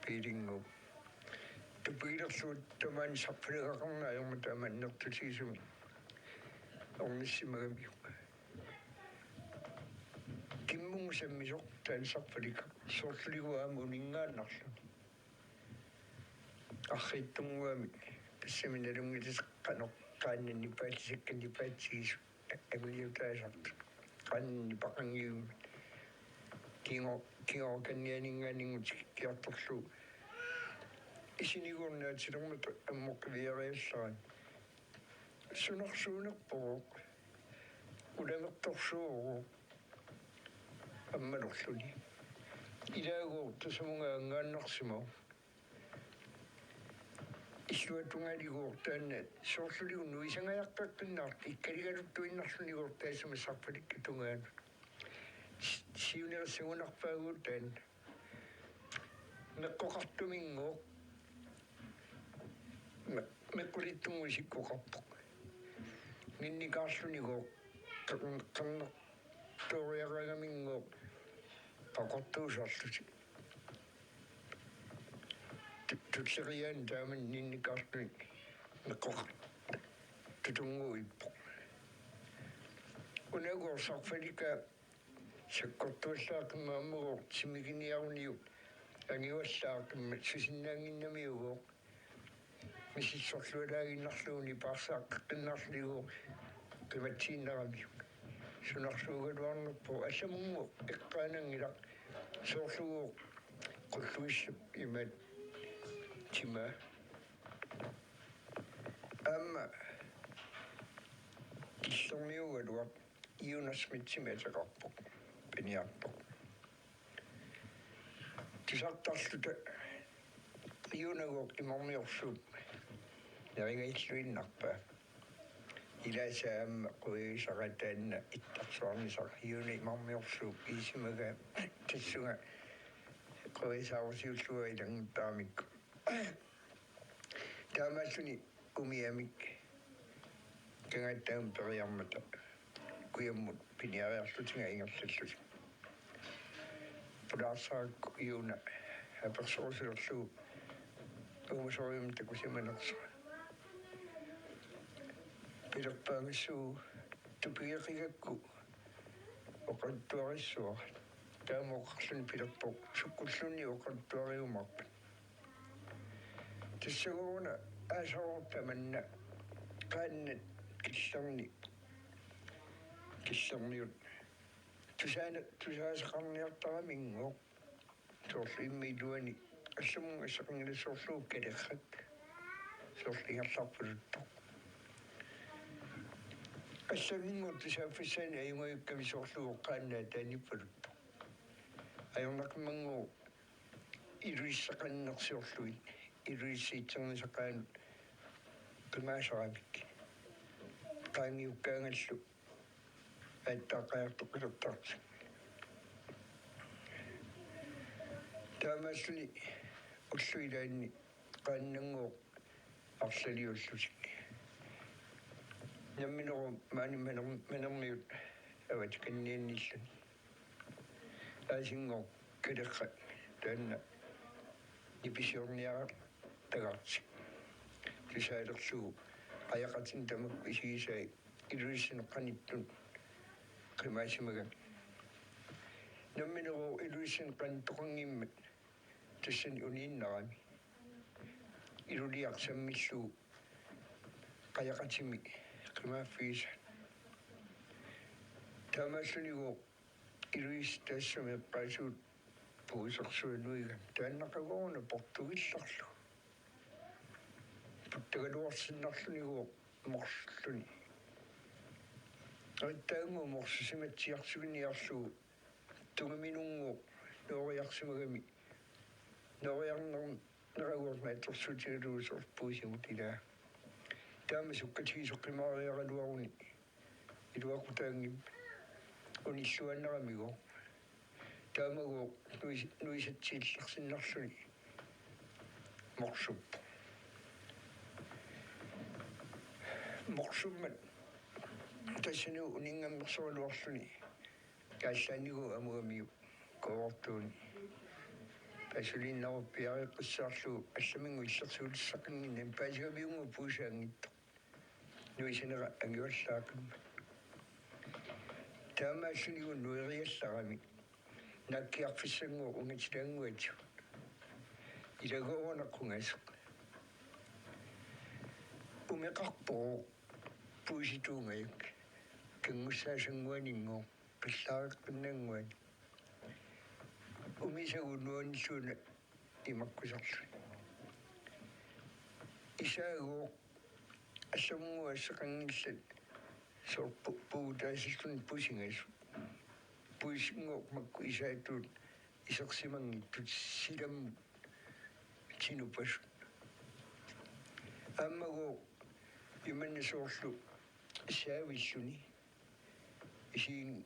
Piilinnguup. Tupigilerlugu tamaani sarfalikaqarneq ajormat taama annertutigisumik ornissimagamiuk. Kimmunngusammisoq taanna sarfalikaq soorluligu aamma uninngaannarluni. Arriitsunnguamik tassami nalunngilarput qanoq qaannat nipaatisakkat nipaatsigisut anguniutaasartut. Qaannat nipaqanngivimmat kingo-, kingorakannianinngaanninngut tikikkiartorlugu. Isinigooq naatilermat ammut qiviariallarani. Sunarsuunerpoq. Ulamertorsuuvoq. Ammanerluni. Ilaagooq tasamunga anngaannarsimavoq. Illuatungaaliigooq taanna soorluligu nuisangajaqqeqqinnartoq ikkaligaluttuinnarlunigooq taassuma sarfalikka tungaanut. Si-, siunerissagunarpaaguuvoq taanna. Meqqoqartuminngooq. Me-, meqqulittunnguit isikkoqarpoq. Ninnikaarlunigooq qerner-, qernertooriaraangaminngooq qaqortuusarlutik. Tu-, tulleriaani taamani ninnikaarluni meqqoqartutunnguuvoq. Unagooq sarfalikka sakkortuallaaqimmat ammagooq timiginiaruniuk angivallaaqimmat susinnaannginnamiugooq misissorlualaaginnarlugu nipaarsaaqqeqqinnarlugooq qimatsiinnaramiuk. Sunarsuugaluarnerpoq allamunnguaq eqqaananngilaq soorlugooq qulluissap imaat timaa. Aamma Killormiugaluaq Jonas Schmidtimik ateqarpoq, piniartoq. Tusartarluta Junagooq imarmiorsuup neringajalluinnarpaa. Ilaasa aamma quigisara taanna ittarsuarnisara Juna imarmiorsuup iisimagaa tassunga quigisaarusiullugu ilannguttaramikku. Taamaalluni umiamik kangaattaamik periarmata kujammut piniariarlutik ingerlallutik. Pulaarsarakku Juna apersorusulerlugu uumasorujummik takusimanersoq. Pilerpaangassuuvoq tupigeqigakku oqaluttuarissuara. Taama oqarluni pilerpoq: Sukkulluunniit oqaluttuariumaarpat? Tassagooruna aasaroorta manna qaannat killorni, killorniut tusaana-, tusaasaqarniartaraminngooq, soorlu immaqa iluani allamut asseqanngilaq, soorlu kalerrak, soorlu ingerlarpaluttoq. Allaminngooq tusaaffissaani ajugajukkamik soorlu qaannat ataaniippaluttoq. Ajornaqimmanngooq Ilulissaqanngorsiorlugit, Ilulissat itsernisaqaanut qimaasaramik. Qaangiukkaangallu aattaaqqajartoqqilertartik. Taamaalluni ullut ilaanni qaannanngooq arlaliullutik. Nammineq maani maner-, manermiut avatikannianniilluni. Aasinngooq kalerrak taanna nipisiorniaraq tagartik. Tusaalerlugu qajaqatinik tamakku isigisai Ilulissani qanittut qimaasimagami. Nammineq Ilulissani qanittoqanngimmat tassani uniinnarami. Iluliaq sammillugu qajaqatimi qimaaffigisaat. Taamaalluunniigooq Ilulissat taassuma eqqaasuut puisersuanuigami, taannaqagooruna portugillarlugu. Puttagaluarsinnarlunigooq morsulluni. Arittaanngooq morsusimatsiarsuiniarlugu tungaminunnguuq nooriarsimagami, nooriarner-, neragorna atorsuutigalugu soorlu puisimut ilaa. Taama sukkatigisoq qimaariaraluaruni iluaqutaanngimmat unilluaannaramiigooq. Taamagooq nuis-, nuisatsiillarsinnarluni morsuppoq. Morsummat tassani uninngammiksoraluarluni kaallaannigooq amugamiuk koortuuni. Pasuliinnaruppiareqqissaarlugu allaminnguit illersuutissaqannginnami paasigamiunngooq puisaanngitsoq. Nuisanera angivallaaqimmat. Taamaalluunniigooq nuiriallarami naakkiarfissanngooq ungatilaannguatigut. Ilagooruna qungaseq. Umeqarpoq puisituungajak. Kanngussaasanguaninnguuq, qillaareqqinnannguani. Umisagut nuanilluuna imakkusarluni. Isaagooq allamunnguaq asseqanngillat soorlu pu-, puutaasilluni pusingasut. Puisinngooq makku isaatut isersimanngitsut silammut tinupasut. Aammagooq imanna soorlu saavilluni. Isiin-,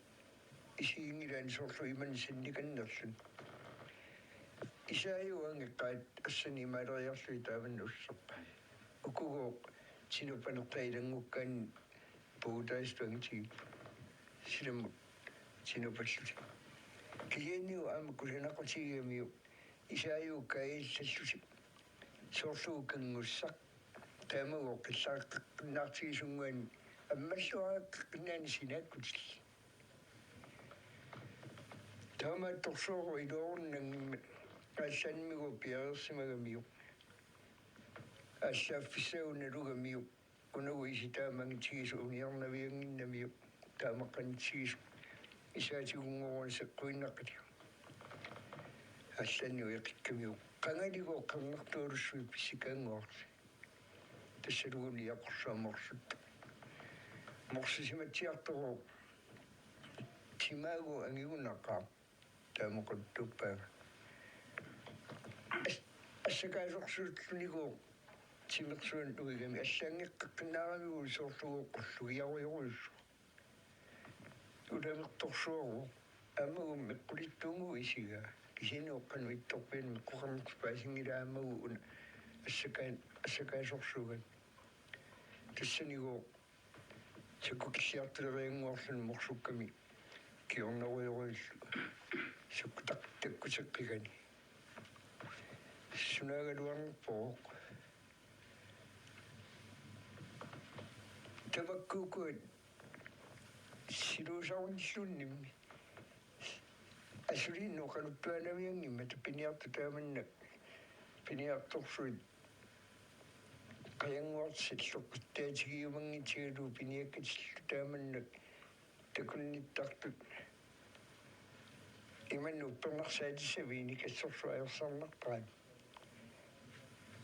isiinngilaani soorlu imanna sannikannerluni. Isaajuangeqqaat assani imaaleriarlugit taamanna usserpaat. Ukugooq tinupanertaa ilanngukkaanni puutaasut angitigipput. Silammut tinupallutik. Kisianniuna aamma kusanaqqutigigamiuk isaajukkaajallallutik. Soorlu kanngussaq. Taamagooq qillaareqqinnaartigisunnguanni ammalluareqqinnaani sinaakkutillit. Taamaattorsuuvoq iluarunnanngimmat aallaanniigooq piareersimagamiuk. Aallaaffissagunarugamiuk. Unagu isitaamangitigisoq uniornaviannginnamiuk. Taamaqqanitigisoq isaatigunngoruna seqquinnaqatigu. Aallaanniigikkamiuk. Qangaligooq qernertualussuit pissikaannguarsi. Tassaluunniit aqursaamorsuut. Morsisimatsiartoq timaagu angigunaqaaq taamaquttuppaa. As-, assakaasorsuullunigu timersuan uigami allaanngeqqinnaaramigu soorlugu qullugiarujorujussuaq. Ulamertorsuaruk aamma meqqulittuugu isigaa. Kisianni oqqanut ittorpiani meqqoqarnertik paasinngilaa aamma una assakaan-, assakaasorsuugami. Tassanigu sakkukilliartuleriannguarluni morsukkami kingornarujoruillu sukkutaq takkuteqqigani. Sunaagaluarnerpoq. Tamakkuukuat siluusarunilluunniimmi. Asuliinnut oqaluttuaannamianngimmat piniartut taamannak, piniartorsuit qajannguartillu qittaatigiumanngitsigalugu piniakkatillu taamannak takunnittartut. Imannak uppernarsaatissaviini kassorsuaq ajorsarnarpaat.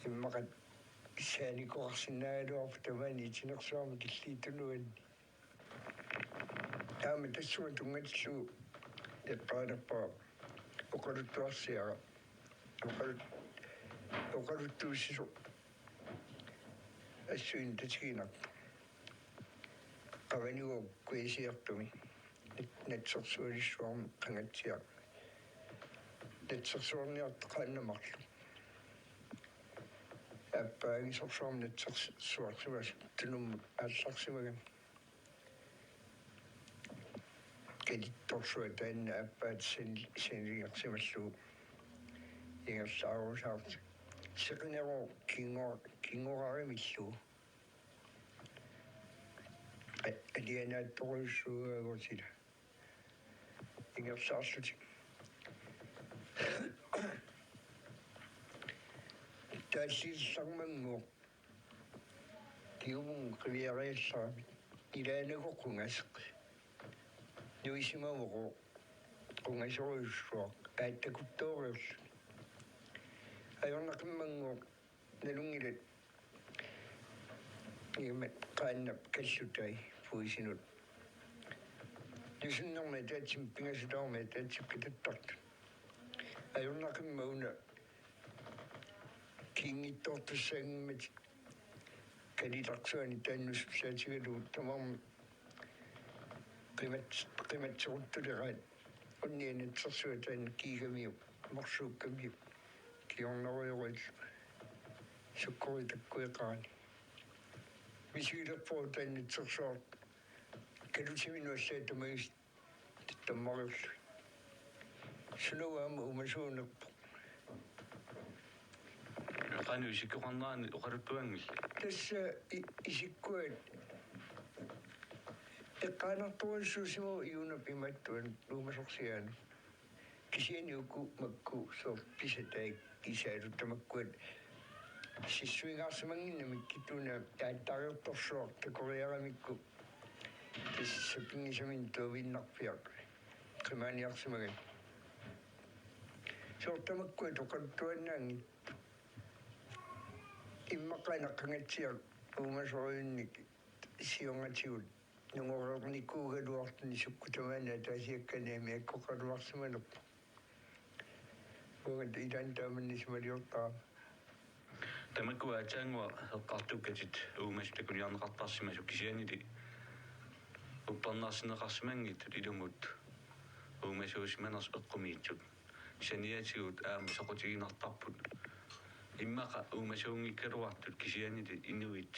Immaqa saanikoqarsinnaagaluarpoq tamaani itinersuarmi killiit tunuanni. Aamma tassunga tunngatillugu eqqaanerpara oqaluttuarsiara. Oqalut-, oqaluttuussisoq assuin tatiginarpoq. Qavanigu kuisiartumi. Nat-, natsersualissuarmi qangatsiaq. Natsersuarniartoq qaannat marluk. Aappaa angisorsuarmi natsersuarsimasoq tunummut aallarsimagami. Kalittorsuaq taanna aappaata san-, sanilersimallugu ingerlaarusaartoq. Seqineruvoq kingo-, kingorarimillugu. A-, alianaattorujussuugaagut ila. Ingerlaarlutik. Taallillarmannguaq. Kingumut qiviariallarami. Ilaanagu qungaseq. Nuisimavoq qungaserujussuaq. Aattakuttooriarluni. Ajornaqimmannguaq. Nalunngilat imat qaannap kallutai puisinut. Nusunnermi ataatsimik pingasut tamarmik ataatsimik katattartut. Ajornaqimmat una kiinngitsoortussaanngimmat kalitarsuani taanna nusussaatigalugu tamarmik qimat-, qimatseruttuleqaat. Unnia natsersuaq taanna kiigamiuk, morsuukkamiuk, kingornarujoruillu, sukkoriit takkueqarani. Misigilerpoq taanna natsersuaq kalutiminut allaat tamaasa tammariorlugit. Sunaagami uumasuunerpoq. Qanoq isikkoqarnerani oqaluttuanngillat? Tassa i-, isikkuat eqqaanartorujussuusimavoq Iunap imaattuanut uumasorsiaanut. Kisianni uku makku soorlu pisat taakku isaalu tamakkuat sissuigaarsimannginnamikku una aattariartorsuaq takoriaramikku tassa sapinngisamik tuaviinnarpiaq qimaaniarsimagami. Soorlu tamakkuat oqaluttuaannaanngillat. Immaqa qangatsiaq uumasorujunik siornatigut nungoreernikuugaluarluni sukkut tamaani ataasiakkaani amiakkoqaluarsimanerpoq. Uangattaaq ilaanni taamannisimaliortarama. Tamakku aatsaannguaq eqqartukkatit uumasut takuniarneqartarsimasut kisiannili uppernarsineqarsimanngitsut ilumut uumasuusimanersut eqqumiitsut. Saniatigut aamma soqutiginartarput. Immaqa uumasuunngikkaluartut kisiannili inuit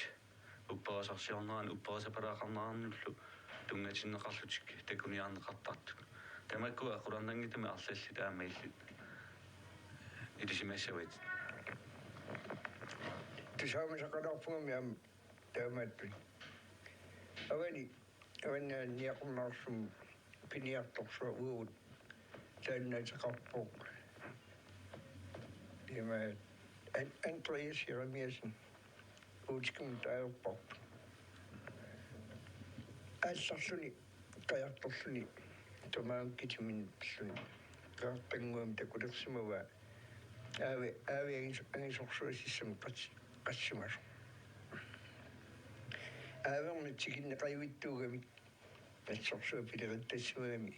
upperisarsiornerani upperisapalaaqarnerannullu tunngatinneqarlutik takuniarneqartartut. Tamakkua qularnanngitsumik arlallit aamma illit ilisimassavatit. Tusaamasaqalaarpugami aamma taamaattut. Avani, avani Niaqornaarsummi piniartorsuaq uagut taanna ateqarpoq. Ima An-, Andreas Jeremiassen. Uutskimut taajorparput. Aallarluni, qajartorluni, tamaanga kitiminnilluni. Qajartannguami takulersimavaa. Aavi, aavi angis-, angisorsuaq sissamik qas-, qassimasoq. Aavermik tikinneqajuttuugami assorsuaq pilerittassagami.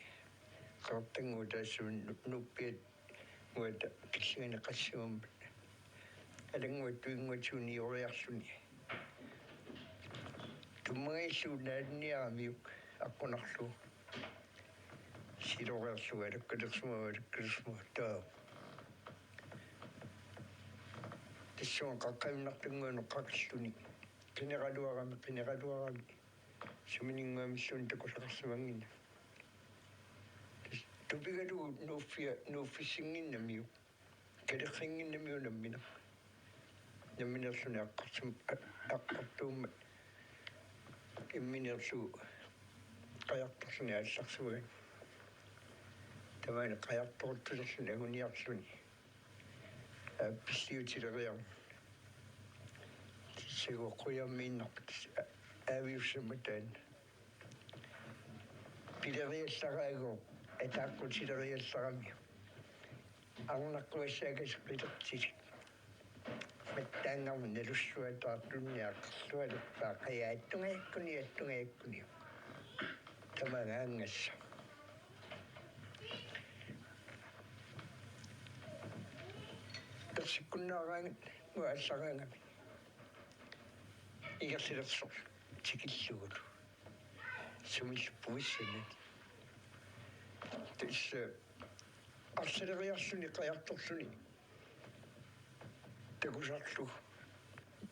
Qeqertannguaq taassuma nu-, nuuppiannguata killingaaneqassimammat. Alannguaq tuinnguatigut nioriarluni. Tummagillugu naalinniaramiuk aqqunarlugu. Siloreerlugu alakkalersimavaa, alakkalersimavaa, taava. Tassunga qaqqavinnartunnguanut qaqilluni. Qineraluarami, qineraluarami. Sumininnguamilluunniit takusaqarsimannginnami. Tupigalugu nuuffia-, nuuffissinnginnamiuk. Kalerrinnginnamiuk nammineq. Nammineerluni aqqartum-, a-, aqqartuummat. Imminerlu qajartorluni aallarsimagami. Tamaani qajartortuserluni anguniarluni. Aappilliutileriarluni. Tassa qujaamiinnarput tassa aaviussammat taanna. Pileriallaraagu ataaqutileriallaramiuk. Arnartuassaakasik pilertilik. Mattaanngarmik nalussuataartunniaqarlualerpaa qajaq attungajakkuni, attungajakkuni. Tamaanga angassaq. Persikkunnaaraangat uallaraangami. Ingerlilersoq tikillugulu. Sumillu puissanani. Tassa arsaleriarluni qajartorluni takusarlugu.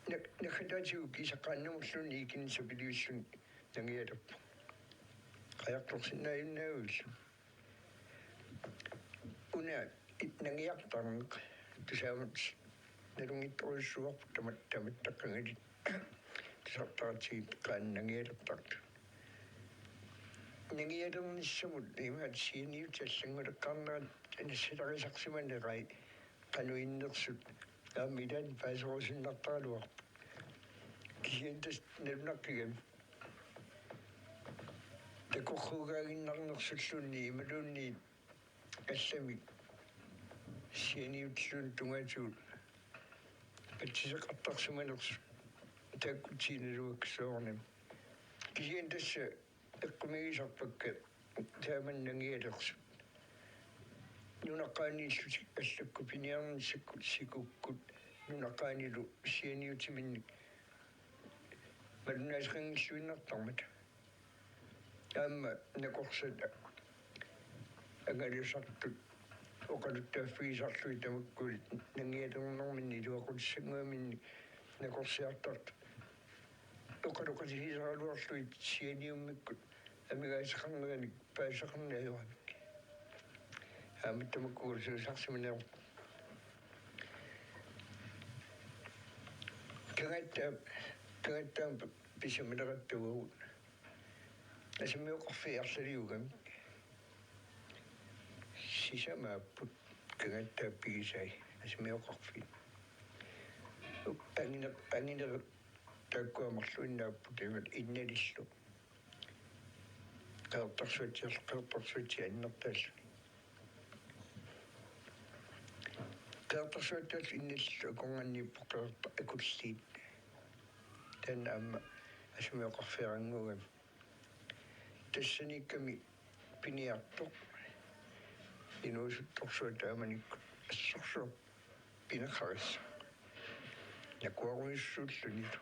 Na-, naggataatigut kiisa qaannamulluunniit ikinni sapiliulluni nangialerpoq. Qajartorsinnaajunnaavillu. Una i-, nangiartarneq tusaamat nalunngitsorujussuuarput tama-, tamattaqqangalit tusartaratsigit qaannat nangialertartut. Nangialernissamut imaat sianiutit allannguleqqaarnerat nassalarisarsimanerai qanoq innersut aamma ilaanni paaserusunnartaraluarput. Kisianni tassa nalunaqqigami. Takorluugaaginnarnersulluunniit imaluunniit allamik sianiutilluunniit tungaatigut patsiseqartarsimanersut taakku tiinaluakka soorunami. Kisianni tassa eqqumigisarpakka taama nangialersut. Nunaqqaaniillutik allakkut piniarnissakkut sikukkut nunaqqaanilu sianiutiminnik malunnaaseqanngilluinnartarmata. Aamma nakorsat angalasartut oqaluttaaffigisarlugit tamakkuulit nangialernerminni iluaqutissannguaminni nakorsiartartut. Oqaloqatigisaraluarlugit sianiummikkut amigaateqarneranik paasisaqarneq ajoramik. Aamma tamakku iliuuseqarsimaneq. Kangaatsiaq, Kangaatsiaq pisimalerattavugut. Asami oqarfik arlaliugamik. Sisamaapput Kangaatsiaq pigisai, asami oqarfik. Angine-, anginerit taakkua marluinnaapput imaat innalillu. Qeqertarsuatsiar-, Qeqertarsuatsiaat annertaalluni. Qeqertarsuatsiaallu innalillu akornanniippoq Qeqertaq Akulliit. Taanna aamma asami oqarfiarannguugami. Tassaniikkami piniartoq inuusuttorsuaq taamanikkut assorsuaq pineqarissaq. Nakuarujussuullunilu.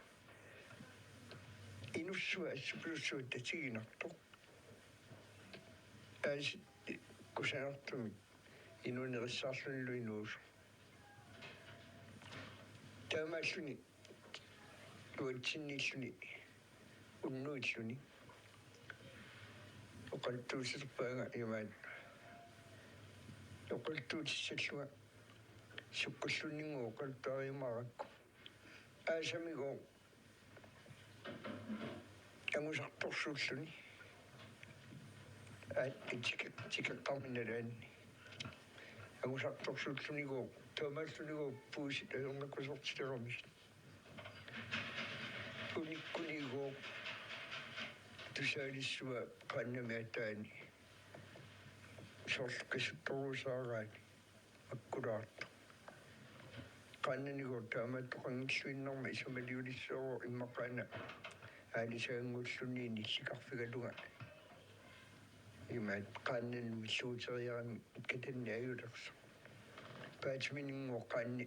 Inussua assupilussuaq tatiginartoq. Aasiit kusanartumik inuunerissaarlunilu inuusoq. Taamaalluni tuatsinniilluni unnuilluni. Oqaluttuussiterpaanga imaat. Oqaluttuutissallunga sukkulluunniit oqaluttaariumaarakku. Aasamigooq angusartorsuulluni. Aa, tike-, tikeqqamik nalaanni. Angusartorsuullunigooq, taamaallunigooq puisit ajornakusoortileramigit. Unikkunigooq tusaalissua qaannami ataani. Soorlu qisuttoruusaaraani. Makkulaartoq. Qaannanigooq taamaattoqanngilluinnarmat isumaliulissaarooq immaqaana aalisaganngullunniit nillikarfigalunga. Imaat qaannani milluuteriarami katanni ajulersoq. Paatimininngooq qaanni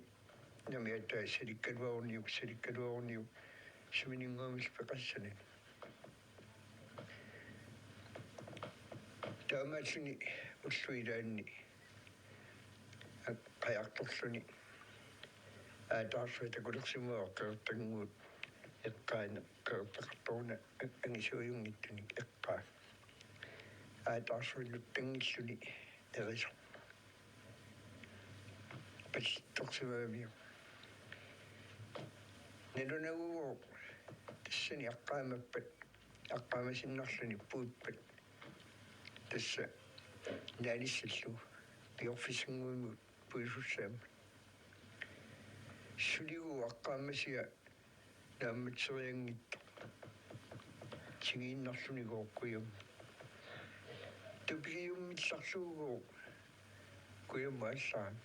namiata salikkaluaruniuk, salikkaluaruniuk, sumininnguamillu peqassanik. Taamaalluni ullut ilaanni qajartorluni aataarsuaq takulersimavoq Qeqertannguup eqqaani, Qeqertaqartoruna angisuujunngitsunik eqqaa. Aataarsuaq nutsanngilluni nerisoq. Pallittorsimagamiuk. Nalunagugooq tassani aqqaamappat, aqqaamasinnarluni puippat. Tassa naalissallugu piorfissannguamut puisussaammat. Suligooq aqqaamasiga naammatserianngitsoq. Tingiinnarlunigooq kujammut. Tupigiummillarlugugooq kujammut aallaramik.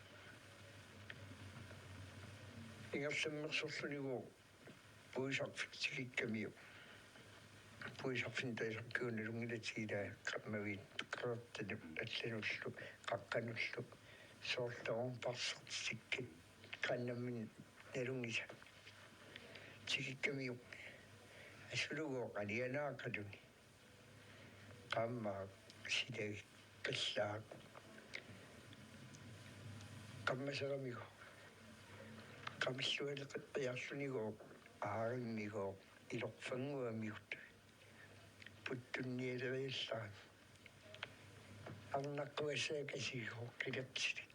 Ingerlammersorlunigooq puisarfik tikikkamiuk. Puisarfinik taasarpiuk nalunngilatit ilaa qammavit qeqertanut allanullu qaqqanullu soorlu tamarmi parsartitikkat qaannammineq nalunngisat. Tikikkamiuk asulugooq alianaaqaluni. Qaammaaq silagikkallaaq. Qammaseramigooq. Qamillualeqiarlunigooq aarimmigooq ilorfannguamigut. Puttunnialeriallarami. Arnaqquassaakasiigooq qilersilik.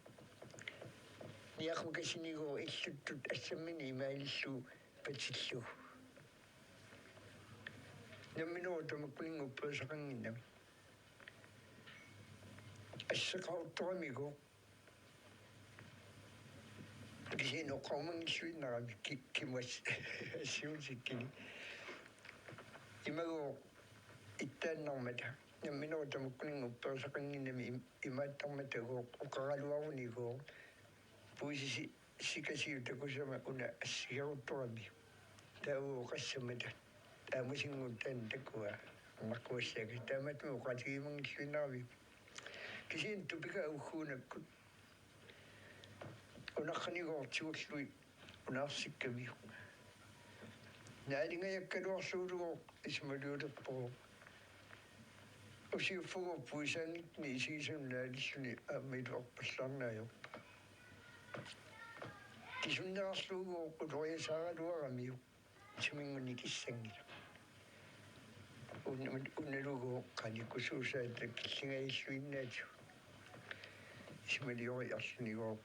Niaqqukasinigooq illuttut assammineq imaalillugu patillugu. Nammineq tamakkuninnga upperisaqannginnami. Asseqaruttoramigooq. Kisianni oqarumanngilluinnarami ki-, kimu assiutikkini. Imagooq ittaannarmata. Nammineq tamakkuninnga upperisaqannginnami im-, imaattarmatagooq oqaraluarunigooq. Puisisi-, sikasiup takusama una assigeruttorami. Taava oqassammata. Taamusinnguup taanna takua. Arnaqquassaakasiit taamaattumik oqaatigimanngilluinnarami. Kisianni tupigaa ugguunakkut. Unarnigooq tigullugit unaarsikkamiuk. Naalingajakkaluarlugulugooq isumaliulerpoq. Usiuffugooq puisaanngitsuni isigisanut naalilluni aamma iluarpallaarneq ajorpoq. Kisunnerarlugugooq uloriasaaraluaramiuk. Suminnguaq nikissanngilaq. Un-, un-, unalugu qanikusuusaata killingajalluinnaatigut. Isumalioriarlunigooq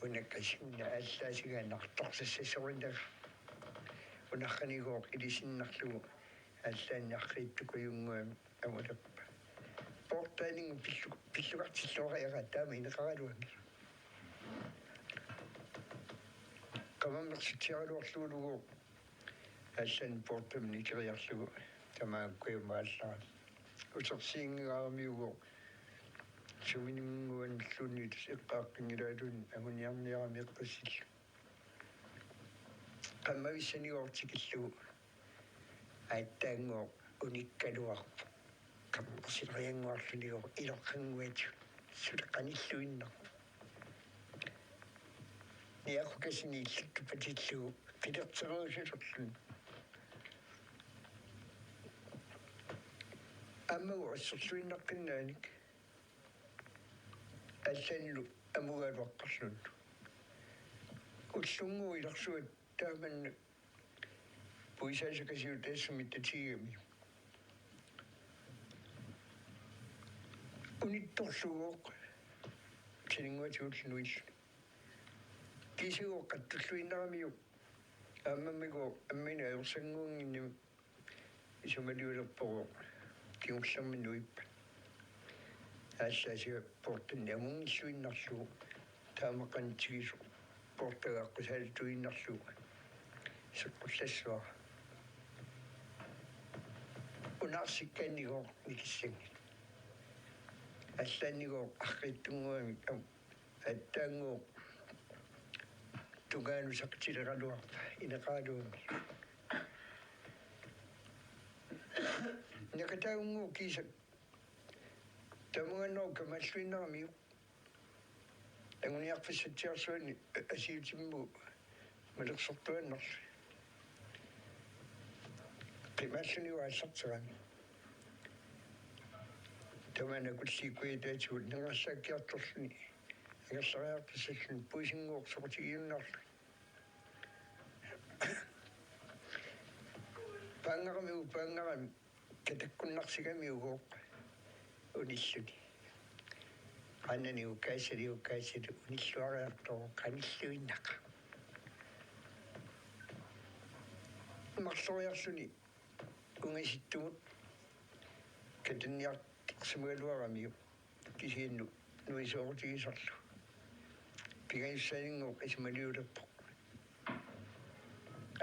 una kasinna aallaasiga nartorsassasorinnera. Unarnigooq ilisinnarlugu aallaanni arriitsukujunnguamik amulerpa. Poortaaninnga pillu-, pillugartilluariaraat taama ineqaraluanngilaq. Qamammersutsiaraluarlugulugooq aallaanni poortamik nikeriarlugu tamaanga kujammut aallarami. Utersiinngigaaramiugooq sumininnguanulluunniit eqqaaqqinngilaarluni anguniarniarami eqqissillugu. Qammavissanigooq tikillugu. Aattaanngooq unikkaluarpoq. Qammersileriannguarlunigooq iloqqannguatigut. Suli qanilluinnarpoq. Niaqqukasinit illuttut patillugu qilerseruusalerluni. Aamma asserluinnaqqinnaannik. Allanillu amugaaluaqqarlunlu. Ullunngooq ilarsuat taamannak puisaasakasiut taassuma tatigigamiuk. Unittorlugooq saninnguatigullu nuilluni. Kiisagooq qattulluinnaramiuk aammamigooq ammineq ajorsannguannginnami. Isumaliulerpoq kingullermi nuippat. Aallaasiga poortanni amunngilluinnarlugu taama qanitigisoq poortaga aqqusaalituinnarlugu seqqullassuara. Unaarsikkaannigooq nikissanngilaq. Allaannigooq arriitsunnguamik am-, aattaanngooq tungaanut saqatileraluarpa ineqaraluanngilaq. Nakataagunngooq kiisa. Tamangaannaq kamaalluinnaramiuk. Anguniarfissatsiarsuani asiutimmu malersortuaannarluni. Qimaalluni aallarterami. Tamanna kulliikkuitaatigut nangersaakkiartorluni. Ingerlariarfissalluni puisinngooq soqutigiunnarluni. Paanngarami, paanngarami. Katakkunnarsigamiuk unilluni. Qaannani ukkaasali ukkaasali unilluariartoq qanilluinnaq. Marloriarluni ungasittumut katanniarsimagaluaramiuk. Kisianni nuisoorutigisarlu. Pingajussaanngooq isumaliulerpoq.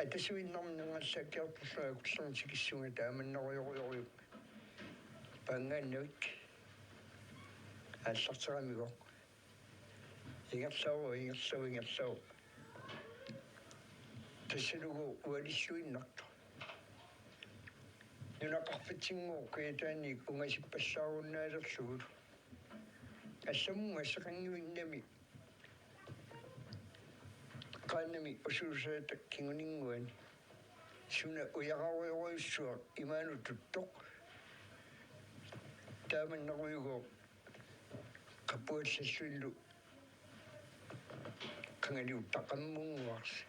Atasuinnarmi nangersaakkiartorlunga kullermik tikissunga taamannarujorujorujuk. Paanngaannavik. Aallarteramigooq. Ingerlavoq, ingerlavoq, ingerlavoq. Tassalugu ualilluinnartoq. Nunaqarfitsinngooq kujataaniit ungasippallaarunnaalersugulu. Allamut asseqanngivinnami. Qaannami usuusaata kinguninnguani. Suna ujararujorujussuaq imaanututtoq. Taamannarujugooq qappuallalluillu qangaliuttaqammunnguarsi.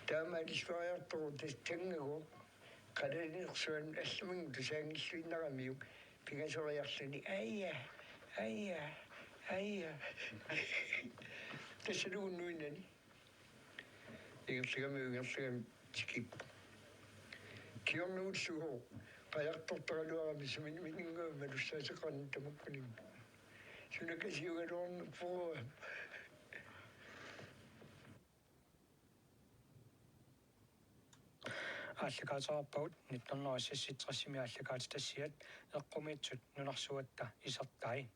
Taamaalilluariartoq tassangagooq qalalinersuan allamut tusaanngilluinnaramiuk pingasoriarluni aja, aja, aja. Tassalugu nuinnani. Ingerlagami, ingerlagami tikippoq. Kingornagullugu qajartortaraluarami suminnga malussaateqarneq tamakkuninnga. Sunakasiugaluarnerpoq. Aallakaatitaarpagut nitten hundrede og seksogtresimi aallakaatitassiat eqqumiitsut nunarsuatta isertai.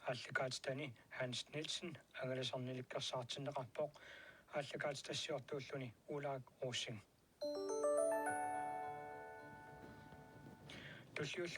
Aallakaatitani Hans Nielsen angalasarnilikkersaartinneqarpoq, aallakaatitassiortuulluni Ulrik Rosing. Tulliullu